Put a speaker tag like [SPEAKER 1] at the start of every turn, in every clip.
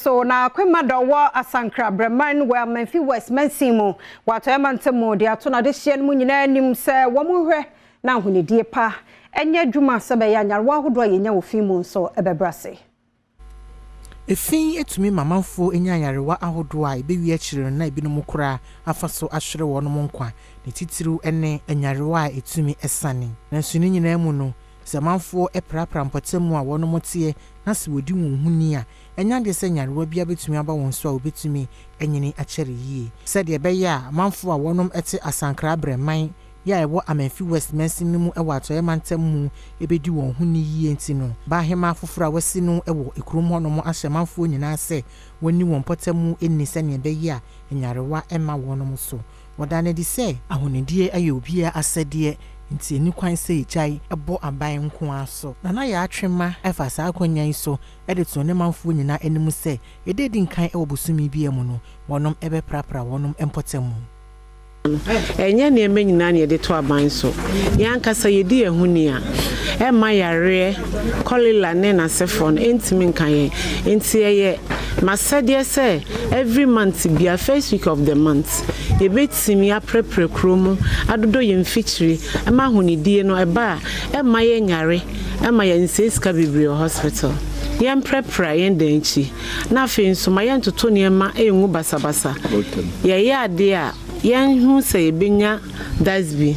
[SPEAKER 1] so na Kwema da ɔwɔ Asankra Brɛman wɔ Amenfi West mansin mu wɔ Atɔeɛ mantam mu de ato n'adehyeɛ no mu nyinaa anim sɛ wɔn nhwɛ na ahonidie pa nyɛ adwuma sɛ bɛyɛ a nyarewa ahodoɔ a yɛnya wɔ fi mu nso bɛbrɛ ase.
[SPEAKER 2] Efi tumi ma amanfoɔ nya nyarewa ahodoɔ a ɛbɛwie akyire no na ebinom koraa afa so ahwere wɔn nkwa, ne titiriw ne nyarewa a ɛtumi sane. Nanso ne nyinaa mu no, sɛ amanfoɔ prapra mpɔtam a wɔn teɛ na sɛ wɔdi wɔn ho ni a, ɛnyɛ adeɛ sɛ nyarewa biara bɛtumi aba wɔn so a wɔbɛtumi anyini akyɛre yie. Sɛdeɛ ɛbɛyɛ a amanfoɔ a wɔn te Asankra Brɛman yi a ɛwɔ Amenfi West mansin no mu wɔ Atɔeɛ mantam mu bɛdi wɔn ho ni yie nti no, Baahemaa foforɔ a wɔasi no wɔ kurom hɔnom ahyɛ amanfoɔ nyinaa sɛ wɔnni wɔn mpɔtam nni sɛdeɛ ɛbɛyɛ a nyarewa mma wɔn so. Wɔdaa no adi sɛ ahonidie yɛ obiara asɛdeɛ nti ɛnni kwan sɛ yɛgyae bɔ aban nko ara so. Nana Yaa Twema fa saa akwannya yi so de too ne manfoɔ nyinaa anim sɛ ɛda adi nkan wɔ bosome biara mu no, wɔnom bɛprapra wɔnom mpɔtam.
[SPEAKER 3] Ɛnyɛ nneɛma nyinaa na yɛde to aban so. Yɛn ankasa yɛdi yɛn ho ni a, ɛmma yareɛ, kɔlela ne n'asefoɔ no ntumi nka yɛn. Nti ɛyɛ m'asɛdeɛ sɛ every month biara, first week of the month, yɛbɛtumi aprɛprɛ kuro mu, adodɔ yɛn mfikyire, ɛma ahonidie no ɛba a, ɛmma yɛnyare, ɛmma yɛnsɛe sika bebree wɔ hospital. Yɛmprɛprɛ a yɛn dan akyi, na afei nso ma yɛntoto nneɛma ngu basabasa. Yɛyɛ adeɛ a, yɛnhu sɛ yɛbɛnya dustbin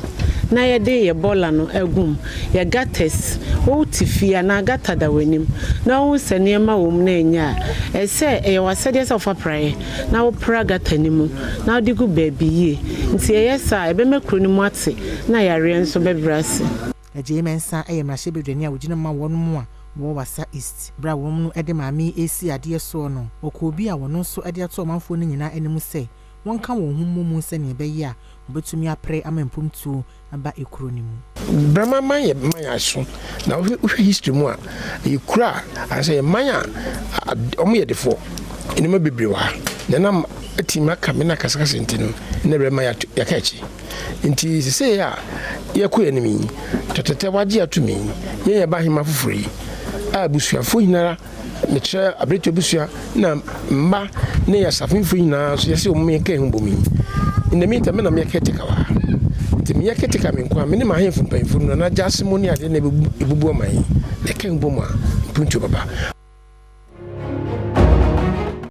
[SPEAKER 3] na yɛde yɛ bɔɔla no agu mu. Yɛ gutters, wote fie anaa gutter da w'anim na wohu sɛ nneɛma wɔ mu na ɛnyɛ a, ɛsɛ ɛyɛ w'asɛdeɛ sɛ wofa praeɛ na wopra gutter no mu na wode gu baabi yie. Nti yɛyɛ saa a, ɛbɛma kuro no mu ate na yareɛ nso bɛbrɛ ase.
[SPEAKER 2] Agyei Mensah yɛ mmarahyɛbadwani a ɔgyina ma wɔn mu a wɔwɔ Wassa East. Berɛ a wɔn no de maame yi resi adeɛ soɔ no, ɔkɔɔ bi a wɔno nso de ato ɔmanfoɔ no nyinaa anim sɛ wɔnka wɔn ho mmɔ mu sɛdeɛ ɛbɛyɛ a wɔbɛtumi apere ama mpomtuo aba ekuro no mu.
[SPEAKER 4] Brahma man yɛ man a ɛso, na wohwɛ history mu a, ɛyɛ kuro a anaasɛ ɛyɛ man a wɔn yɛ defoɔ. Nneɛma bebree wɔ ha, na ɛnam atumi aka me na akasakasa nti no, na Brahma yɛaka akyi. Nti sesei a yɛkɔ yɛn anim yi, tɛtɛtɛ wagye atum yi, yɛn yɛba ahemma foforɔ yi a abusuafoɔ nyinara, mekyerɛ aberekyɛ abusua na mma ne asafomfoɔ nyinaa nso yɛsɛ wɔn yɛka ɛho bom yi. In the meantime, me na meyɛ caretaker wɔ ha. Nti meyɛ caretaker me nko a, me ne m'ahemfo mpanyimfoɔ no, Nana Gyase mo ne adeɛ na ɛbɛbubu ɔman yi. Na ɛka ɛho bom a, mpuntuo bɛba.